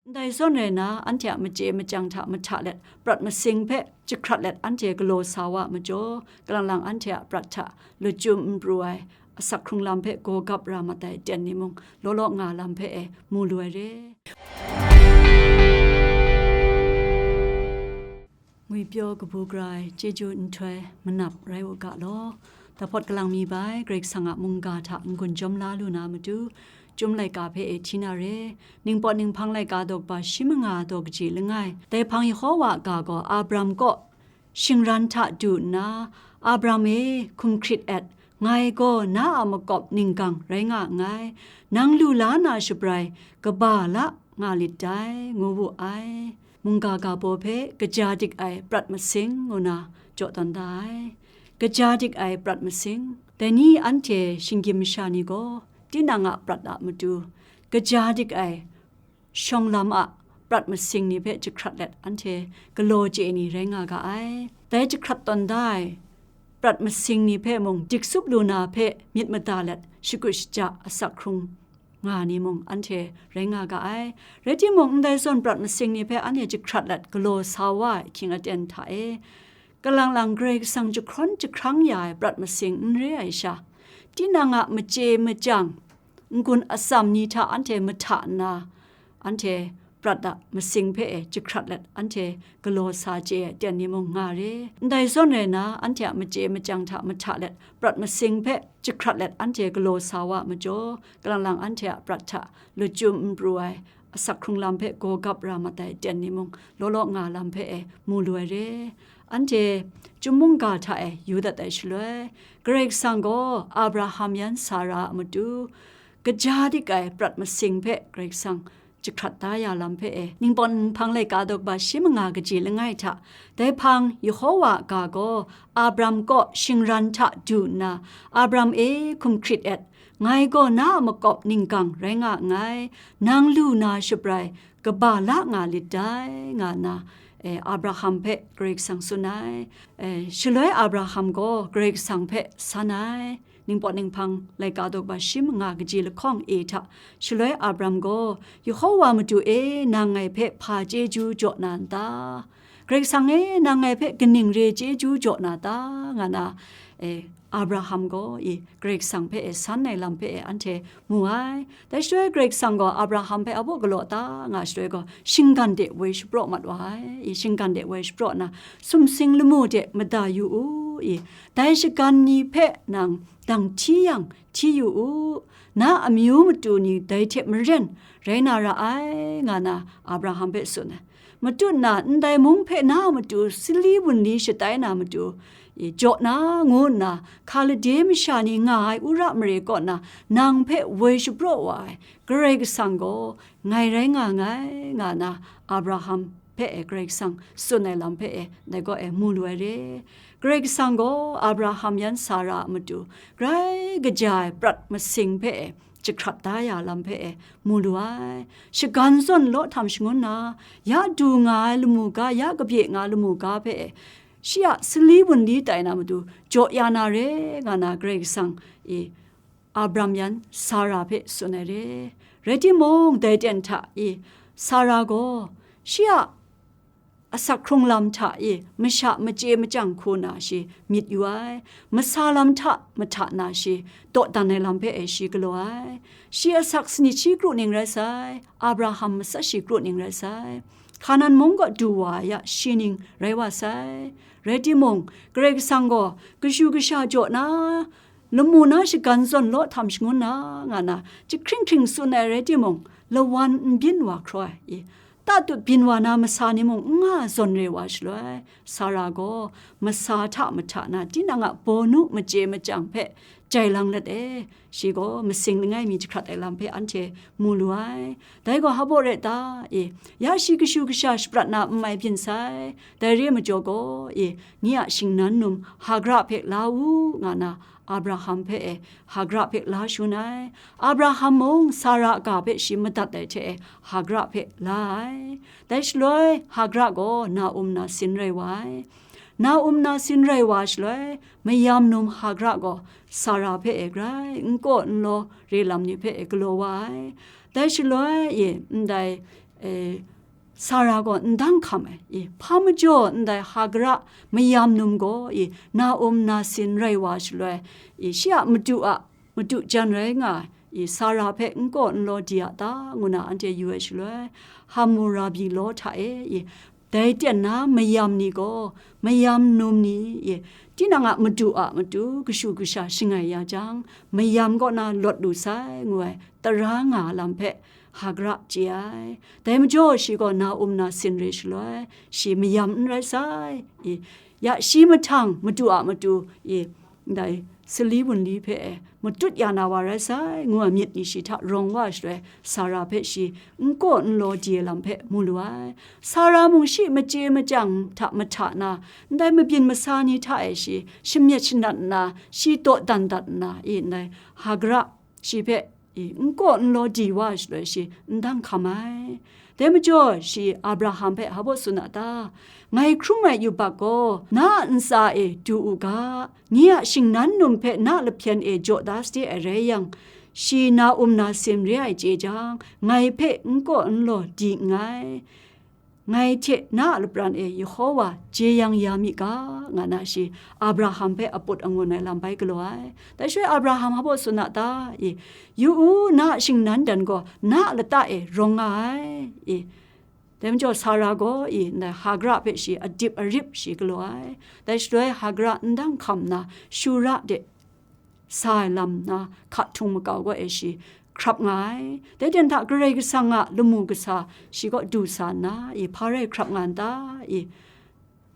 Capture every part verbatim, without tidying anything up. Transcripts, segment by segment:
Ndai zawn rai nna, anhte a machye machyang hta mahta let, prat masing hpe jahkrat let anhte galaw sa wa a majaw, kalang lang anhte a prat hta lachyum n pru ai, asak hkrung lam hpe gaw gap ra mat ai aten ni mung, law law nga lam hpe e mu lu ai re. Ngwipyaw kabu gara ai chyeju nhtoi manap rai u ga law. Dahpawt kalang mi bai, Karai Kasang a mungga hta n-gun jawm la lu na matu, Chyum laika hpe e hti na re, Ningpawt Ninghpang laika daw kaba shi manga daw kaji langai. Dai hpang Yehova a ga gaw Abram kaw shingran hta du nna, "Abram e, hkum hkrit et, ngai gaw na a makawp ninggang rai nga nngai, nang lu la na shabrai kaba la nga lit dai," ngu wu ai. Mungga ga baw hpe kaja dik ai prat masing ngu na jaw tawn da ai. Kaja dik ai prat masing. Dai ni anhte shinggyim masha ni gaw, tinang a prat a matu, kaja dik ai shawng lam a prat masing ni hpe jahkrat let anhte galaw chye ni rai nga ga ai. Dai jahkrat tawn da ai prat masing ni hpe mung dik tsup lu na hpe myit mada let, shakut shaja asak hkrung nga ni mung anhte rai nga ga ai. Rai timung, ndai zawn prat masing ni hpe anhte jahkrat let galaw sa wa ai ahkying aten hta e, kalang lang Karai Kasang jahkrawn jahkrang ya ai prat masing n re ai sha, tinang a machye machyang, n-gun atsam ni hta anhte mahta nna, anhte prat a masing hpe e jahkrat let anhte galaw sa chye ai aten ni mung nga re. Ndai zawn rai nna, anhte a machye machyang hta mahta let, prat masing hpe jahkrat let anhte galaw sa wa a majaw, kalang lang anhte a prat hta lachyum n pru ai, asak hkrung lam hpe gaw gap ra mat ai aten ni mung, law law nga lam hpe e mu lu ai re. Anhte Chyum mungga hta e yu dat ai shaloi, Karai Kasang gaw Abraham yan Sara a matu, kaja dik ai prat masing hpe Karai Kasang jahkrat da ya lam hpe e, Ningpawt Ninghpang laika daw kaba shi manga kaji langai hta, dai hpang Yehova a ga gaw Abram kaw shingran hta du nna, "Abram e, hkum hkrit et, ngai gaw na a makawp ninggang rai nga nngai, nang lu na shabrai kaba la nga lit dai," nga nna, e, Abraham hpe Karai Kasang tsun ai. E, shaloi Abraham gaw Karai Kasang hpe san ai. Ningpawt Ninghpang laika daw kaba shi manga kaji lahkawng e hta, shaloi Abram gaw, "Yehova Madu e, nang ngai hpe hpa chyeju jaw na n ta? Karai Kasang e, nang ngai hpe kaning re chyeju jaw na ta?" nga na, e, Abraham gaw, i, Karai Kasang hpe e san ai lam hpe e anhte mu ai. Dai shaloi Karai Kasang gaw Abraham hpe a baw galaw ta nga shaloi gaw, shinggan de woi shapraw mat wa ai. I, shinggan de woi shapraw nna, sumsing lamu de mada yu u, i, dai shagan ni hpe nang dang hti yang hti yu u, na amyu matu ni dai hte maren rai na ra ai, nga na Abraham hpe tsun ai. Matut na ndai mung hpe na a matu sali wunli shatai na matu, i, jaw na, ngu nna, Hkalade masha ni nga ai Ura mare kaw na nang hpe woi shapraw wa ai Karai Kasang gaw ngai rai nga nngai, nga na Abraham hpe e Karai Kasang tsun ai lam hpe e, dai gaw e mu lu ai re. Karai Kasang gaw Abraham yan Sara a matu grai kaja ai prat masing hpe e jahkrat da ya lam hpe e mu lu ai. Shagan zawn law htam shangun na, ya du nga ai lamu ga, ya kabye nga ai lamu ga hpe e, shi a sali wunli tai na matu jaw ya na re, nga na Karai Kasang e Abram yan Sara hpe tsun ai re. Rai timung, dai ten hta e Sara gaw shi a asak hkrung lam hta e masha machye machyang hku na shi myit yu ai, masa lam hta mahta na shi dawdan ai lam hpe e shi galaw ai. Shi asak sanit shi kru ning rai sai, Abraham matsa shi kru ning rai sai, Hkanan mung kaw du wa ai a shi ning rai wa sai. Rai timung, Karai Kasang gaw kashu kasha jaw na, lamu na shagan zawn law htam shangun na, nga na, jahkring hkring tsun ai rai timung, lawan n byin wa hkraw ai, i, tatut byin wa na masa ni mung n nga zawn re wa shaloi, Sara gaw masa hta mahta na tinang a bawnu machye machyang hpe jai lang let e, shi gaw masing langai mi jahkrat ai lam hpe anhte mu lu ai. Dai gaw hpa baw rai ta? E, ya shi kashu kasha shaprat na n mai byin sai. Dai re ai majaw gaw, e, nye a shingnan num Hagra hpe la u, nga na Abraham hpe e Hagra hpe la shangun ai. Abraham mung Sara a ga hpe shi madat ai hte e Hagra hpe la ai. Dai shaloi Hagra gaw na-um nasin rai wa ai. Na-um nasin rai wa shaloi, mayam num Hagra gaw Sara hpe e grai n kaw n law re lam ni hpe e galaw wa ai. Dai shaloi e ndai e, Sara gaw n dang hkam ai, i, hpa majaw ndai Hagara mayam num gaw, i, Naum nasin rai wa shaloi, i, shi a madu a, madu jan rai nga ai, i, Sara hpe n kaw n law di a ta, ngu na anhte yu ai shaloi, Hamurabi law hta e, i, dai ten na mayam ni gaw, mayam num ni, i, tinang a madu a matu kashu kasha shangai ya jang, mayam kaw na lawt lu sai, ngu ai tara nga lam hpe, Hagara chye ai. Dai majaw shi gaw Naum nasin re shaloi, shi mayam n rai sai. I, ya shi mahtang madu a matu, i, ndai sali wunli hpe e, matut ya na wa rai sai, ngu ai myit ni shi hta rawng wa shaloi, Sara hpe shi n kaw n law di ai lam hpe mu lu ai. Sara mung shi machye machyang hta mahta na, ndai mabyin masa ni hta e shi shamyet shanat nna, shi dawdan dat nna, i, ndai Hagara shi hpe, i, n kaw n law di wa shaloi shi n dang hkam ai. Dai majaw shi Abraham hpe hpa baw tsun a ta? Ngai hkrum ai yubak gaw na a ntsa e du u ga, nye a shingnan num hpe na a lahpyen e jaw da sade ai rai yang, shi Naum nasin re ai chye jang, ngai hpe n kaw n law di nngai. Ngai hte na a lapran e Yehowa jeyang ya mi ga, nga na shi Abraham hpe aput angun ai lam bai galaw ai. Dai shaloi Abraham hpa baw tsun a ta? I, yu u, na a shingnan dan gaw na a lata e rawng nga ai. I, dai majaw Sara gaw, i, ndai Hagara hpe shi adip arip shi galaw ai. Dai shaloi Hagara n dang hkam nna, Shura de sa ai lam na hka htung makau gaw e shi hkrap nga ai. Dai ten hta Karai Kasang a lamu kasa shi kaw du sa nna, i, hpa rai hkrap nga n ta? I,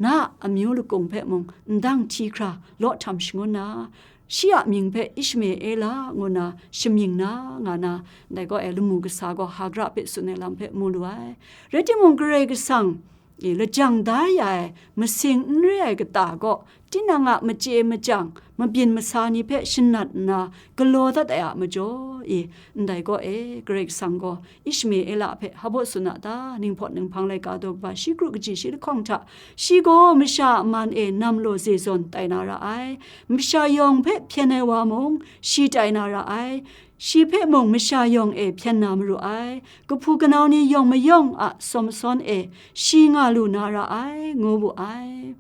na a amyu lakung hpe mung n dang hti hkra law htam shangun na, shi a mying hpe Ishmaela ngu na shamying na, nga na, ndai gaw e lamu kasa gaw Hagara hpe tsun ai lam hpe mu lu ai. Rai timung, Karai Kasang, i, lajang da ya ai masing n re ai kata gaw, tinang a machye machyang, mabyin masa ni hpe shanat nna, galaw dat ai a majaw, i, ndai gaw e, Karai Kasang gaw Ishmaela hpe hpa baw tsun a ta? Ninghpawt ninghpang laika daw kaba shi kru kaji shi lahkawng hta, shi gaw masha a man e nam law ze zawn tai na ra ai, masha yawng hpe hpyen ai wa mung, shi tai na ra ai, shi hpe mung masha yawng e hpyen na maru ai, kahpu kanau ni yawng mayawng a saw masawn e shi nga lu na ra ai, ngu wu ai.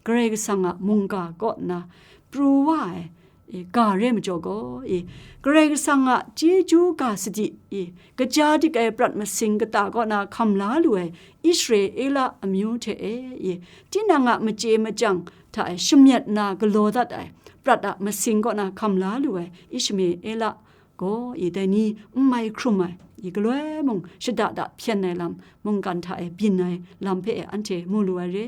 Karai Kasang a mungga kaw nna pru wa ai, e, ga re majaw gaw, e, Karai Kasang a chyeju ga sadi, e, kaja dik ai prat masing kata kaw na hkam la lu ai Israela amyu hte e, e, tinang a machye machyang hta e shamyet nna galaw dat ai prat a masing kaw na hkam la lu ai Ishmaela gaw, i, dai ni n mai hkrum ai, i, galoi mung shada da hpyen ai lam, mungkan hta e byin ai lam hpe e anhte mu lu ai re.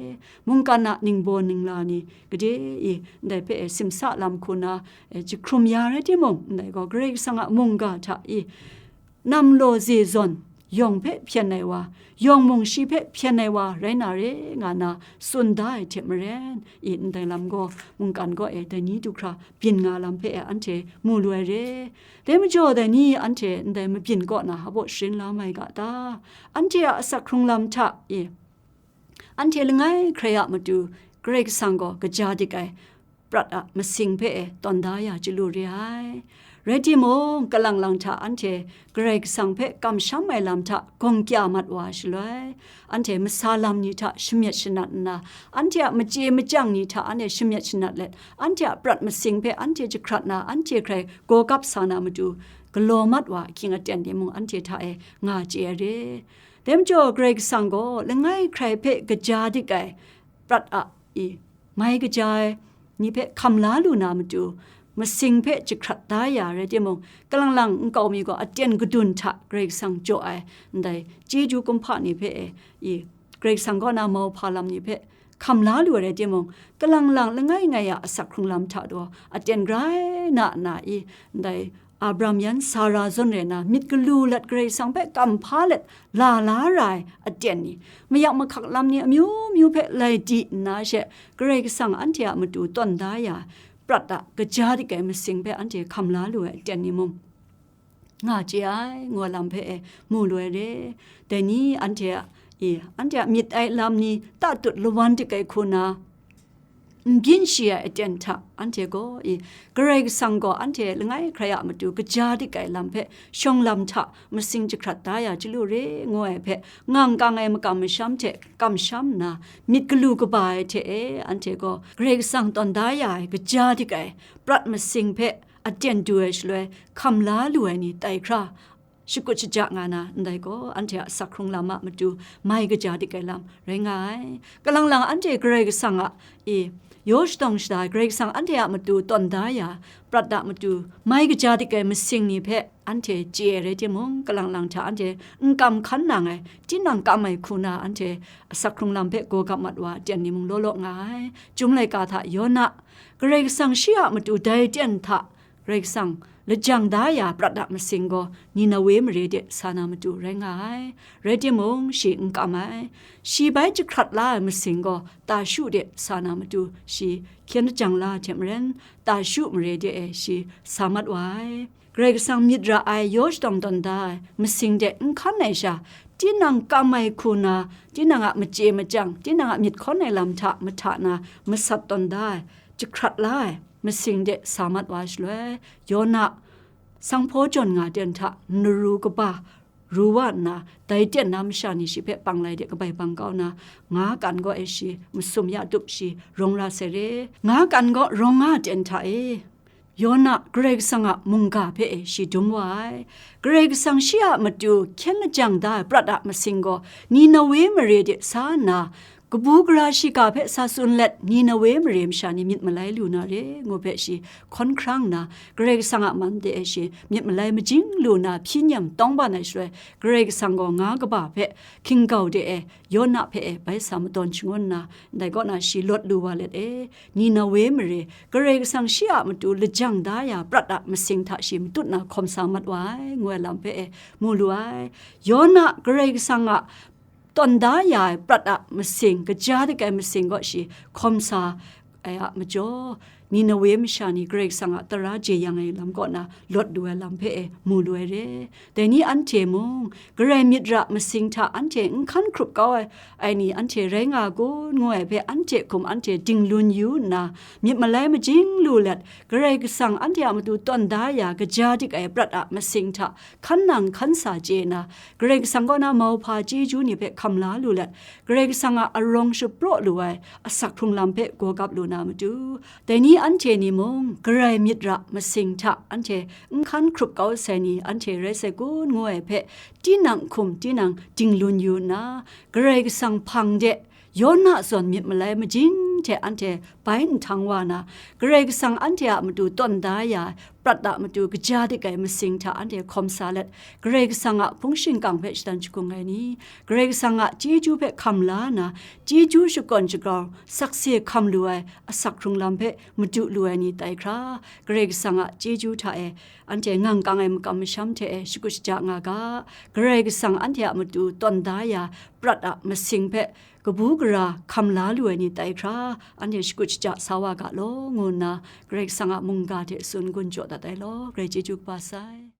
Mungkan a ningbaw ningla ni gade, i, ndai hpe e simsa lam hku na, e, jahkrum ya rai timung, ndai gaw Karai Kasang a mungga hta, i, nam law ze zawn, yawng hpe hpyen ai wa, yawng mung shi hpe hpyen ai wa rai na re, nga na tsun da ai hte maren, i, ndai lam gaw mungkan gaw e dai ni du hkra byin nga lam hpe e anhte mu lu ai re. Dai majaw dai ni anhte ndai mabyin kaw na hpa baw sharin la mai ga ta? Anhte a asak hkrung lam hta e, anhte langai hkrai a matu Karai Kasang gaw kaja dik ai prat a masing hpe e tawn da ya chyalu re ai. Rai timung, kalang lang hta anhte Karai Kasang hpe kamsham ai lam hta gawng kya mat wa shaloi, anhte masa lam ni hta shamyet shanat nna, anhte a machye machyang ni hta anhte shamyet shanat let, anhte a prat masing hpe anhte jahkrat na, anhte hkrai gawgap sa na matu, galaw mat wa ahkying aten ni mung anhte hta e nga chye ai re. Dai majaw Karai Kasang gaw langai hkrai hpe kaja dik ai prat a, i, mai kaja ai ni hpe hkam la lu na matu, masing hpe jahkrat da ya rai timung, kalang lang nkau mi gaw aten kadun hta Karai Kasang jaw ai, ndai chyeju kumhpa ni hpe e, i, Karai Kasang kaw na mauhpa lam ni hpe hkam la lu ai rai timung, kalang lang langai ngai a asak hkrung lam hta gaw aten grai na na i, ndai Abram yan Sara zawn rai na, myit galu lat Karai Kasang hpe kam hpa let la la ra ai aten ni, mayak mahkak lam ni amyu myu hpe lai di nna she, Karai Kasang anhte a matu tawn da ya, prat a kaja dik ai masing hpe anhte hkam la lu ai aten ni mung, nga chye ai, ngu ai lam hpe e mu lu ai re. Dai ni anhte a, i, anhte a myit ai lam ni tatut lawan dik ai hku na, n byin shi ai aten hta, anhte gaw, i, Karai Kasang gaw anhte langai hkrai a matu kaja dik ai lam hpe, shawng lam hta masing jahkrat da ya chyalu re, ngu ai hpe, ngang kang ai makam masham hte kamsham nna, myit galu kaba ai hte e, anhte gaw Karai Kasang tawn da ya ai kaja dik ai prat masing hpe aten du ai shaloi, hkam la lu ai ni tai hkra, shakut shaja nga na, ndai gaw anhte a asak hkrung lam a matu mai kaja dik ai lam rai nga ai. Kalang lang anhte Karai Kasang a, e, yaw shadawng shada ai, Karai Kasang anhte a matu tawn da ya, prat a matu mai kaja dik ai masing ni hpe anhte chye ai rai timung, kalang lang hta anhte n kam hkan nang ai, tinang kam ai hku na anhte asak hkrung lam hpe gaw gap mat wa aten ni mung law law nga ai. Chyum laika hta Yona, Karai Kasang shi a matu dai aten hta Karai Kasang lajang da ya prat a masing gaw Ninawe mare de sa na matu rai nga ai. Rai timung, shi n kam ai. Shi bai jahkrat la ai masing gaw Tarshu de sa na matu shi hkyen lajang la ai hte maren, Tarshu mare de e shi sa mat wa ai. Karai Kasang myit ra ai yaw shadawng tawn da ai masing de n hkan ai sha, tinang kam ai hku na, tinang a machye machyang, tinang a myit hkawn ai lam hta mahta na masat tawn da ai, jahkrat la ai masing de sa mat wa shaloi, Yona, sanghpaw jawn nga ten hta naru kaba ru wa nna, dai ten na masha ni shi hpe panglai de kabai bang kau na, nga kan gaw e shi masum ya tup shi rawng ra sai re. Nga kan gaw rawng nga ten hta e, Yona Karai Kasang a mungga hpe e shi dum wa ai. Karai Kasang shi a matu hkyen lajang da ai prat a masing gaw Ninawe mare de sa nna, kabu gara shiga hpe sa tsun let, Ninawe mare masha ni myit malai lu na re, ngu hpe shi hkawn hkrang nna, Karai Kasang a man de e shi myit malai majing lu na hpyi nyem tawng ban ai shaloi, Karai Kasang gaw nga kaba hpe hkinggau de e, Yona hpe e bai sa madawn shangun nna, ndai kaw na shi lawt lu wa let e, Ninawe mare, Karai Kasang shi a matu lajang da ya prat a masing hta shi matut na hkawm sa mat wa ai, ngu ai lam hpe e mu lu ai. Yona Karai Kasang a tawn da ya ai prat a masing, kaja dik ai masing gaw shi hkawm sa ai a majaw, Ninawe masha ni Karai Kasang a tara jeyang ai lam kaw na lawt lu ai lam hpe e mu lu ai re. Dai ni anhte mung, Karai myit ra masing hta anhte n hkan hkrup kau ai, ai ni anhte rai nga kun, ngu ai hpe anhte hkum anhte dinglun yu nna, myit malai majing lu let, Karai Kasang anhte a matu tawn da ya kaja dik ai prat a masing hta hkan nang hkan sa chye na, Karai Kasang kaw na mauhpa chyeju ni hpe hkam la lu let, Karai Kasang a arawng shapraw lu ai asak hkrung lam hpe gaw gap lu na matu, dai ni anhte ni mung Karai myit ra masing hta anhte n hkan hkrup kau sai ni anhte rai sai kun, ngu ai hpe tinang hkum tinang dinglun yu nna, Karai Kasang hpang de Yona zawn myit malai majing hte anhte bai nhtang wa na, Karai Kasang anhte a matu tawn da ya ai prat a matu kaja dik ai masing hta anhte hkawm sa let, Karai Kasang a hpung shingkang hpe shatan shagung ai ni, Karai Kasang a chyeju hpe hkam la nna, chyeju shakawn shagrau sakse hkam lu ai asak hkrung lam hpe madu lu ai ni tai hkra, Karai Kasang a chyeju hta e anhte ngang kang ai makam masham hte e shakut shaja nga ga, Karai Kasang anhte a matu tawn da ya prat a masing hpe kabu gara hkam la lu ai ni tai hkra, anhte shakut shaja sa wa ga law, ngu nna Karai Kasang a mungga hte tsun gun jaw dat ai law, Karai chyeju kaba sai.